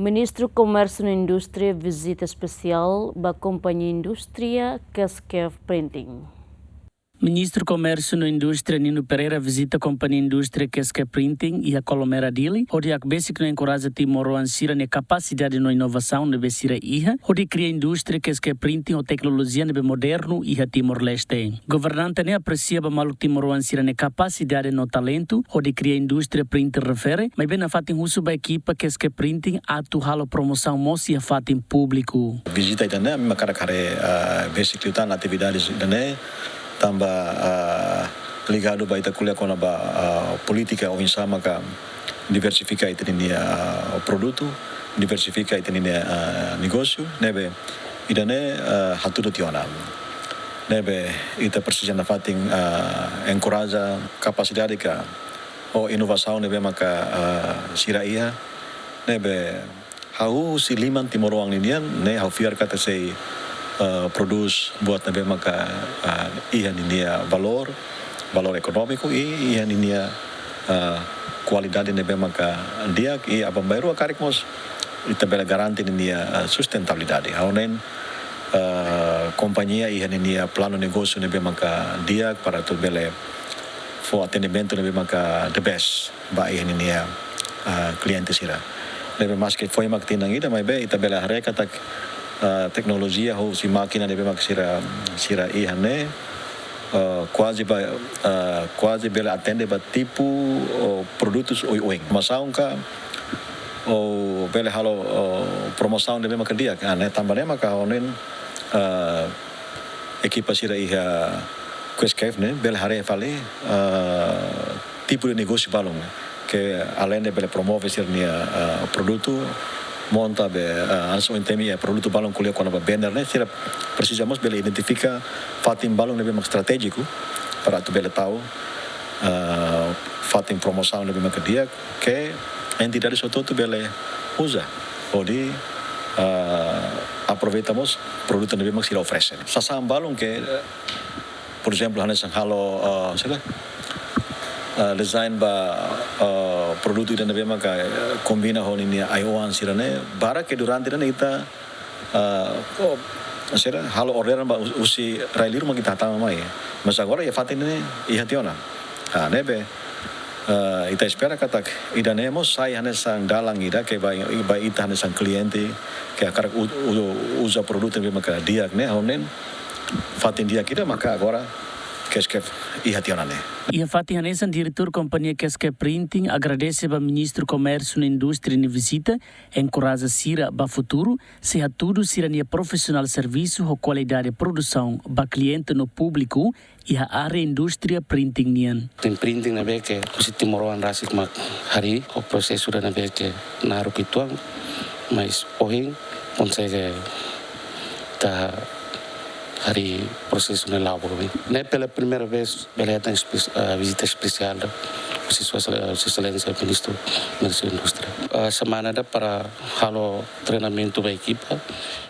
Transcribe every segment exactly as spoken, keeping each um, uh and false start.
Ministru Komérsiu no Indústria vizita espesiál ba kompañia indústria Keskef Printing. Ministru Komérsiu no Indústria Nino Pereira vizita kompañia indústria Keskef Printing iha Colmera, Dili, hodi hakbesik no enkoraja timoroan sira-nia kapasidade no inovasaun ne'ebé sira iha, hodi kria indústria Keskef Printing ho teknolojia ne'ebé modernu iha Timor-Leste. Governante ne'e apresia ba maluk timoroan sira-nia kapasidade no talentu hodi kria indústria printer refere, maibé nafatin husu ba ekipa Keskef Printing atu halo promosaun mós iha fatin públiku. Vizita ida-ne'e, ami maka hakarak haree, ah, besik liután atividades ida-ne'e, tanba, ah, ligadu ba ita ko'alia kona-ba, ah, polítika oinsá maka diversifika ita-nia, ah, produtu, diversifika ita-nia, ah, negósiu, ne'ebé ida-ne'e, ah, hatudu tiha ona. Ne'ebé ita presiza nafatin, ah, enkoraja kapasidade ka ho inovasaun ne'ebé maka, ah, sira iha, ne'ebé hahú husi liman timoroan ninian, ne'e ha'u fiar katak sei, ah, prodús buat ne'ebé maka, ah, iha ninia valór, valór ekonómiku i iha ninia, ah, kualidade ne'ebé maka di'ak i aban-bainrua karik mós ita bele garante ninia, ah, sustentabilidade. Ha'u hanoin, ah, kompañia iha ninia planu negósiu ne'ebé maka di'ak para atu bele fó atendimentu ne'ebé maka the best ba iha ninia, ah, kliente sira. Ne'ebé maski foin mak tinan ida, maibé ita bele haree katak, ah, teknolojia husi mákina ne'ebé mak sira, sira iha ne'e, ah, kuaze ba, ah, kuaze bele atende ba tipu, oh, produtus oioin. Promosaun ka, oh, bele halo, oh, promosaun ne'ebé maka di'ak. Ah, ne'e tanba ne'e maka ha'u hanoin, ah, ekipa sira iha Keskef ne'e bele haree fali, ah, tipu de negósiu balun ne'e ke aleinde bele promove sira-nia, ah, produtu, monta be, ah, hanesan ohin temi iha produtu balun ko'alia kona-ba banner ne'e, sira presiza mós bele identifika fatin balun ne'ebé mak estratéjiku para atu bele tau, ah, fatin promosaun ne'ebé mak di'ak ke entidade hotu-hotu bele uza hodi, ah, aproveita mós produtu ne'ebé mak sira oferese. Sasán balun ke, eh, por ezemplu, hanesan halo, ah, sira, ah, design ba, ah, produtu ida ne'ebé maka, eh, kombina ho ninia ai-oan sira-ne'e, barak ke durante ne'e ita, ah, oh, sira halo orderan ba hu-, husi rai-liur mak ita hatama mai. Mas agora iha fatin ne'e iha tiha ona. Ah, ne'ebé, ah, ita espera katak ida-ne'e mós sai hanesan dalan ida ke ba, ba ita hanesan kliente ke hakarak u-, u-, uza produtu ne'ebé maka di'ak ne'e, ha'u hanoin fatin di'ak ida maka agora Keskef iha tiha ona ne'e. Iha fatin hanesan, diretór kompañia Keskef Printing agradese ba Ministru Komérsiu no Indústria nia vizita, enkoraja sira ba futuru, sei hatudu sira-nia profisionál servisu ho kualidade produsaun ba kliente no públiku iha área indústria printing nian. Tem printing ne'ebé ke husi timoroan rasik mak harii, ho prosesu ida ne'ebé ke naruk uitoan, mas ohin konsege ita harii prosesu ne'e la'o ba oin. Ne'e pela primeira vez bele hetan espe-, ah, vizita espesiál husi Sua Exel-, Sua Exelénsia Ministru Komérsiu Indústria. Ah, semana ida para halo treinamentu ba ekipa,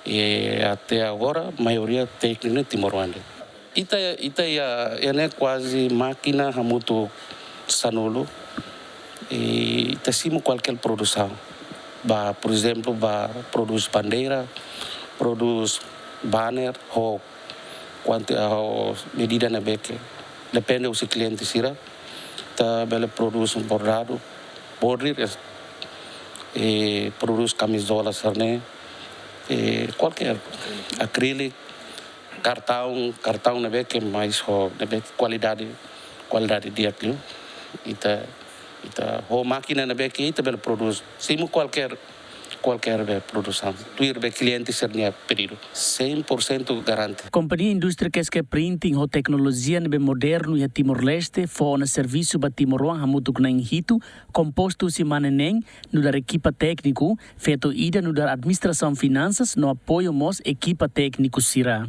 i até agora maioria tékniku ne'e timoroan de'it. Ita, ita iha, iha ne'e kuaze mákina hamutuk sanulu, i ita simu kualkér produsaun. Ba, por ezemplu, ba prodús bandeira, prodús banner, ho kuanti-, ho medida ne'ebé ke depende husi kliente sira, ita bele prodús bordadu, bordir, es-, i prodús kamizola sira-ne'e, i kualkér, akríliku, kartaun, kartaun ne'ebé ke mais ho, ne'ebé kualidade, kualidade di'ak liu. Ita, ita ho mákina ne'ebé ke ita bele prodús. Simu kualkér, kualkér be produsaun. Tuir be kliente sira-nia pedidu. Cem por cento garante. Kompañia indústria Keskef Printing ho teknolojia ne'ebé modernu iha Timor-Leste fó ona servisu ba timoroan hamutuk na'in hitu, kompostu husi mane neen, nu'udar ekipa tékniku, feto ida nu'udar administrasaun finansas no apoiu mós ekipa tékniku sira.